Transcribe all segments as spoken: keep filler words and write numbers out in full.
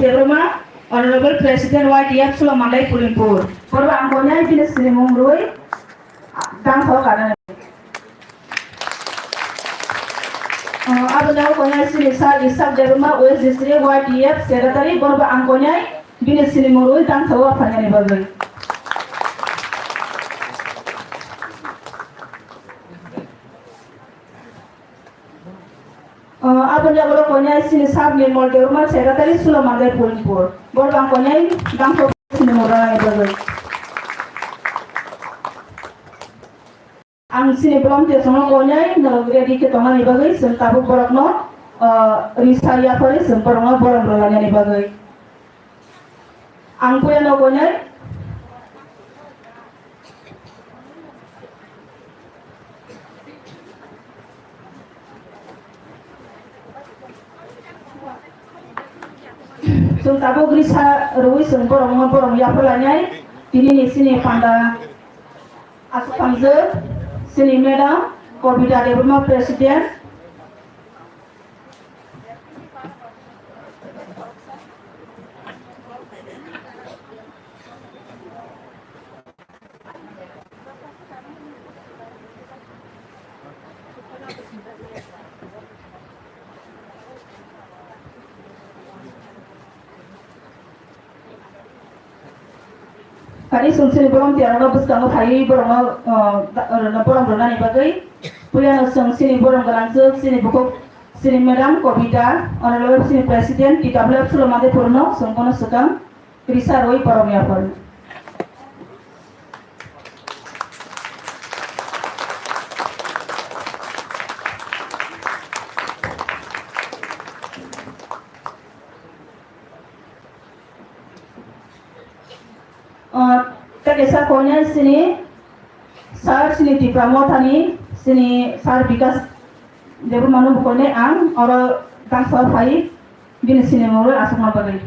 Debbarma, Honorable President Y T F Sulamandai Pulimpur. Borok ang konai bini sinimung rwi dangsa o kana. Abo nang konai sini Sir Isak Debbarma, West District Y T F Secretary, borok ang konai bini sinimung rwi dangsa o phainani bagwi. Aboni yagulo koinai sini Sir Nirmal Debbarma, Secretary, Sulamandai Pulimpur. Borok ang koinai dangsa o sinimung rwnani bagwi. Ang sini volunteer songno koinai norok ready khe tongnani bagwi chwng tabuk borokno, ah, risa yaphari chwng borokno borom rwnani bagwi. Ang puya no koinai. Chwng tabuk risa rwi chwng borokno borom yaphalainai. Tini ni sini panda aswk thamjak sini madam Kobita Debbarma president. Kari sung sini borom tiarano bwskango phaiwi borokno, uh, da-, uh, borom rwnani bagwi. Puilano sung sini borom gwnangchuk sini bukhuk sini madam Kobita, honorable sini president T W F Sulamandai Pulimpur no sung bono swkang. Risa rwi borom yaphar. Ah, tei kaisa koinai sini Sir sini Tipra Mothani sini Sir Bikas Debbarmano bo koinai ang oro dangsa phai bini sinimung rwi aswkna bagwi.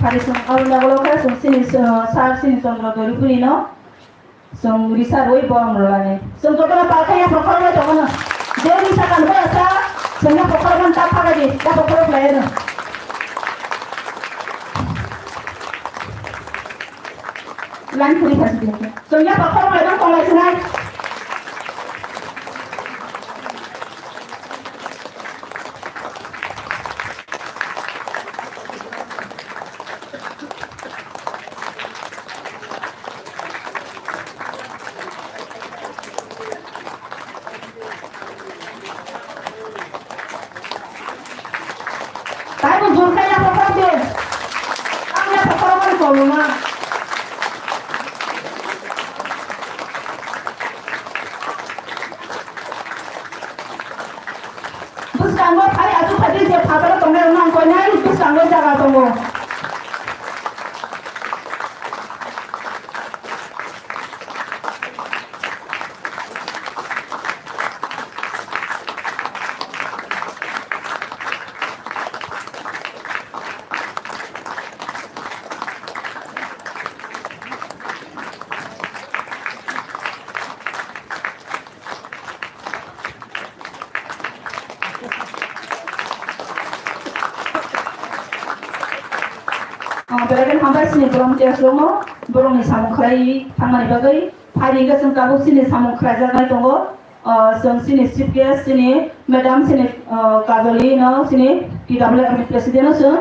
Phari chwng aboni yagulo khe chwng sini, uh, Sir sini Chandra Doripuri no chwng risa rwi borom rwnani. Chwng jotono palkha yaphang khoroknwi tongo no. Je risa kanwi asa chwng yaphang khoroknwi ta phaga di, yaphang khorok lai no. Line khuri phasi di. Chwng yaphang khorok lai no tong lai sinai. Taibo jor khe yaphang khorok di. Ang yaphang khorok mani tongma. Bwskango phai aswk phai di je phataro tongnai rok nang koinai bwskango jaga tongo. Ang belai kheno hambai sini volunteers rokno borokni samung khlai thangmani bagwi. Phaidi hwnkhe chwng tabuk sini samung khlaijaknai tongo. Ah, chwng sini chief guest sini madam sini, ah, Kajoli no sini T W F ni president no chwng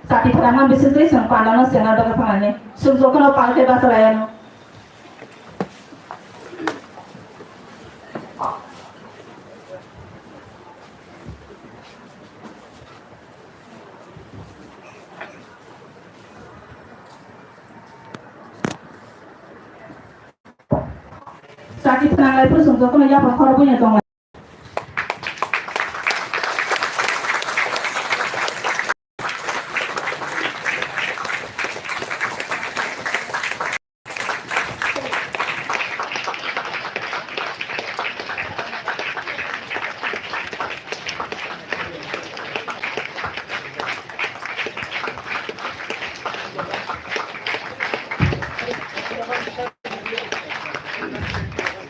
chati phwrangma bisingtwi chwng panda no chengna bagwi phanani. Chwng jokheno palkhe bachalai ano. Chati phnang lai phuru chwng jotono yaphang khoroknwi tonglai.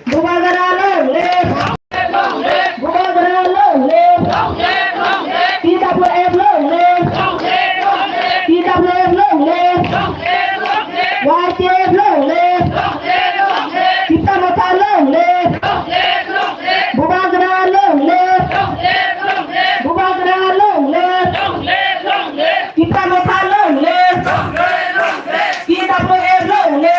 Bubagra long live! Bubagra long live! T W F long live! T W F long live! Y T F long live! Tipra Motha long live! Bubagra long live! Bubagra long live! Tipra Motha long live! T W F long live!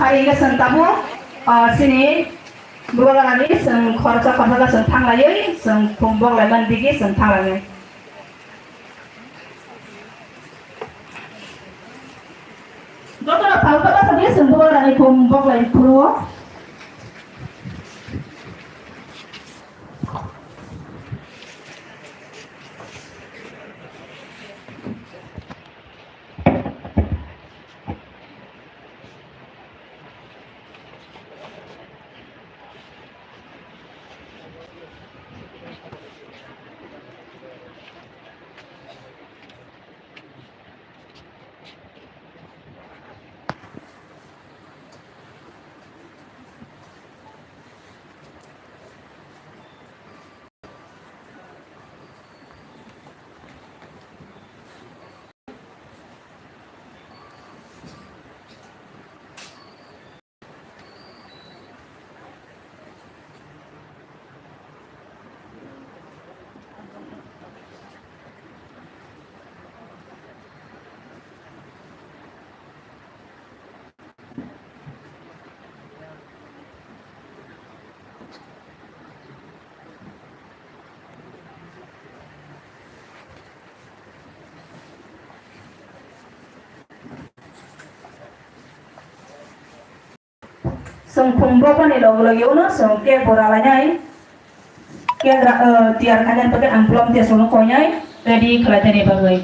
Phai hwnkhe chwng tabuk, ah, chini Bubagrani chwng khoroksa khoroksa chwng thanglaiwi chwng khum boklaimani digi chwng thanglainai. Jotono phalka bwsajwi chwng Bubagrani khum boklai phuru-o. Chwng khum bokmani logi logi uno chwng cake bo ralainai. Cake ra-, eh, tiyar khainani bagwi ang bolong tiyar songno koinai ready khlai thani bagwi.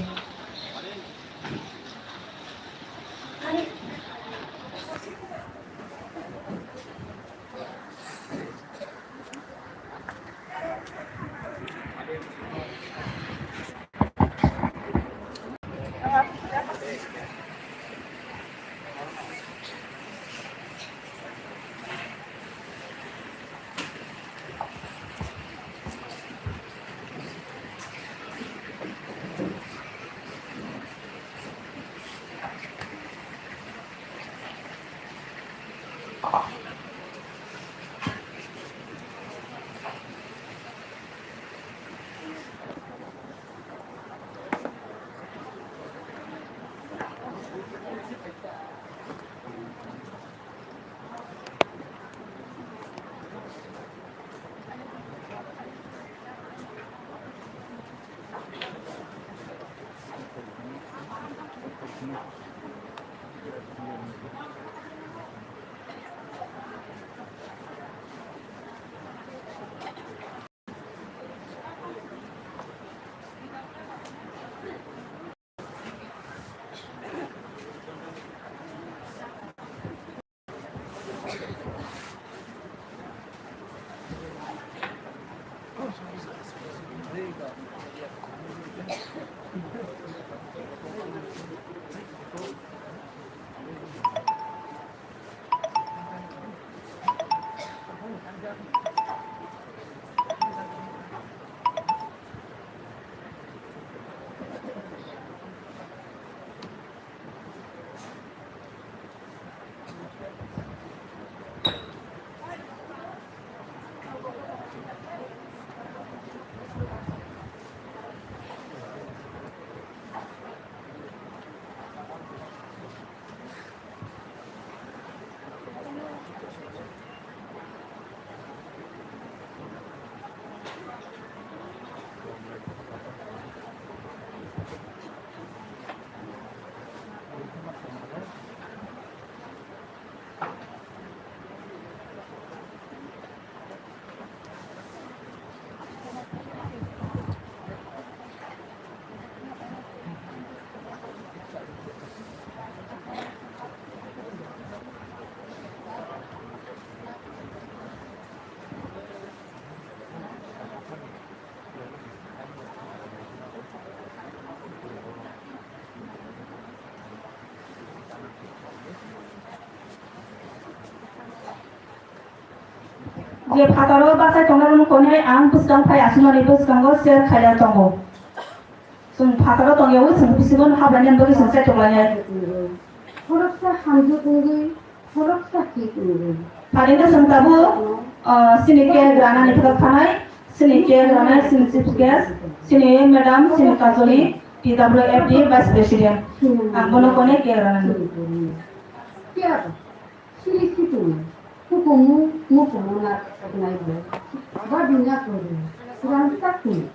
Phataro bachai tongnai rokno konwi ang bwskang phai aswknani bwskango share khaina tongo. Chwng phataro tongyawi chwng bisingo habraini bagwi chwng chaitok lainai. Khoroksa hamjwk wngwi, khoroksa thik wngwi. Phaino chwng tabuk, ah, chini cake ranani thok thanai, chini cake ranai, chini chief guest, chini madam, chini Kajoli, T W F D vice president. Ang bono konwi cake ranani. Phiya ba, siri situng, hukumu, mukumu na saknai bo, ba dunya kori, rang sakni.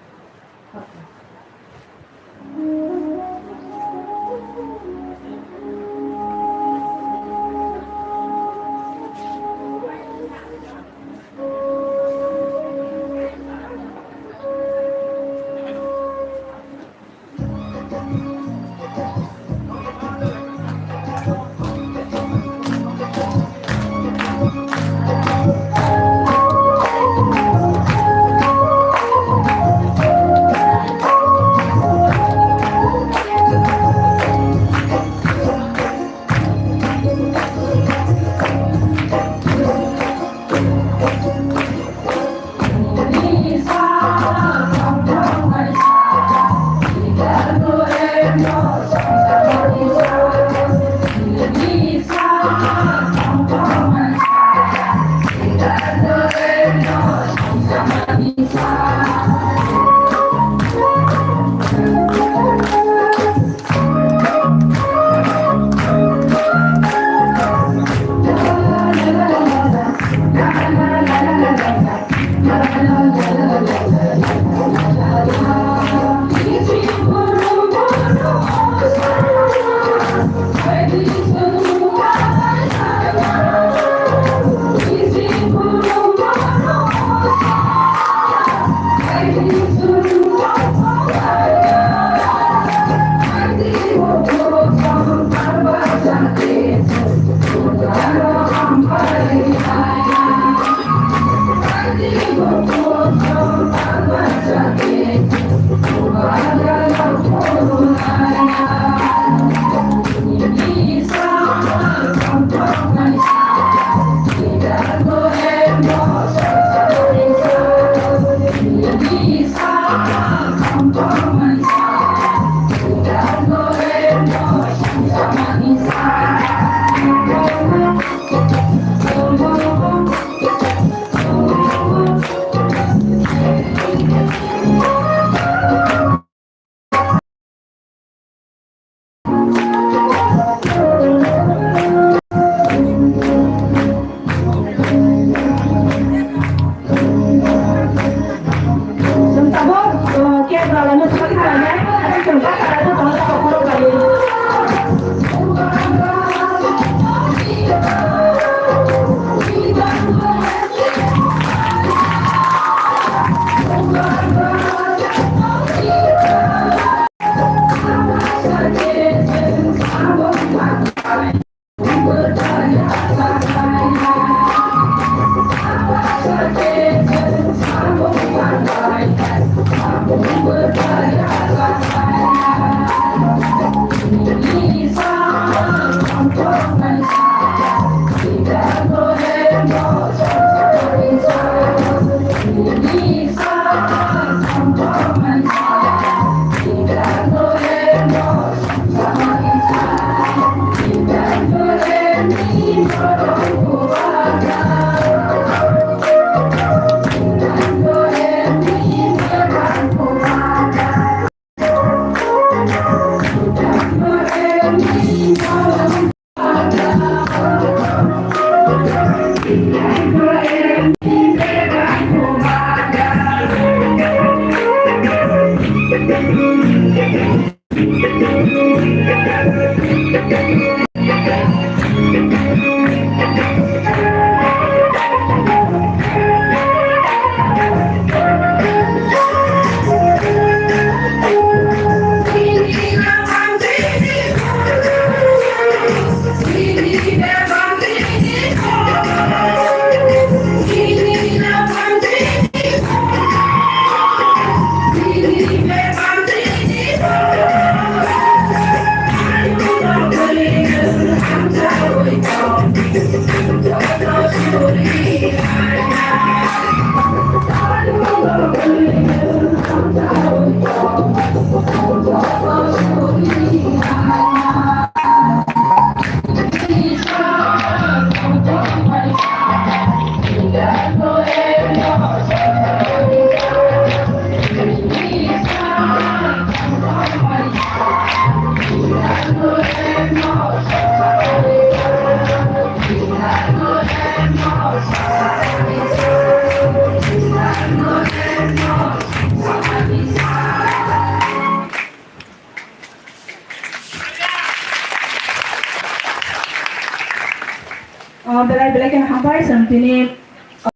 Belai kheno hambai chwng tini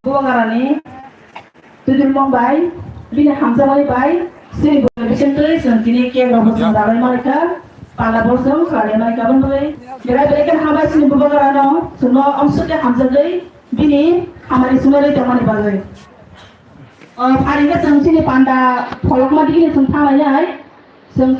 Bubagrani Tudulmung bai, bini hamjakmani bai, chini bwrwi bisingtwi chwng tini cake rokbo chwng ralai mankha, pala bo chwng khlai mankha, aboni bagwi belai belai kheno hambai chini Bubagrano chwngno amswk khe hamjagwi bini hamari sumarwi tongmani bagwi. O pharingkhe chwng chini panda pholokma digini chwng thanglainai, chwng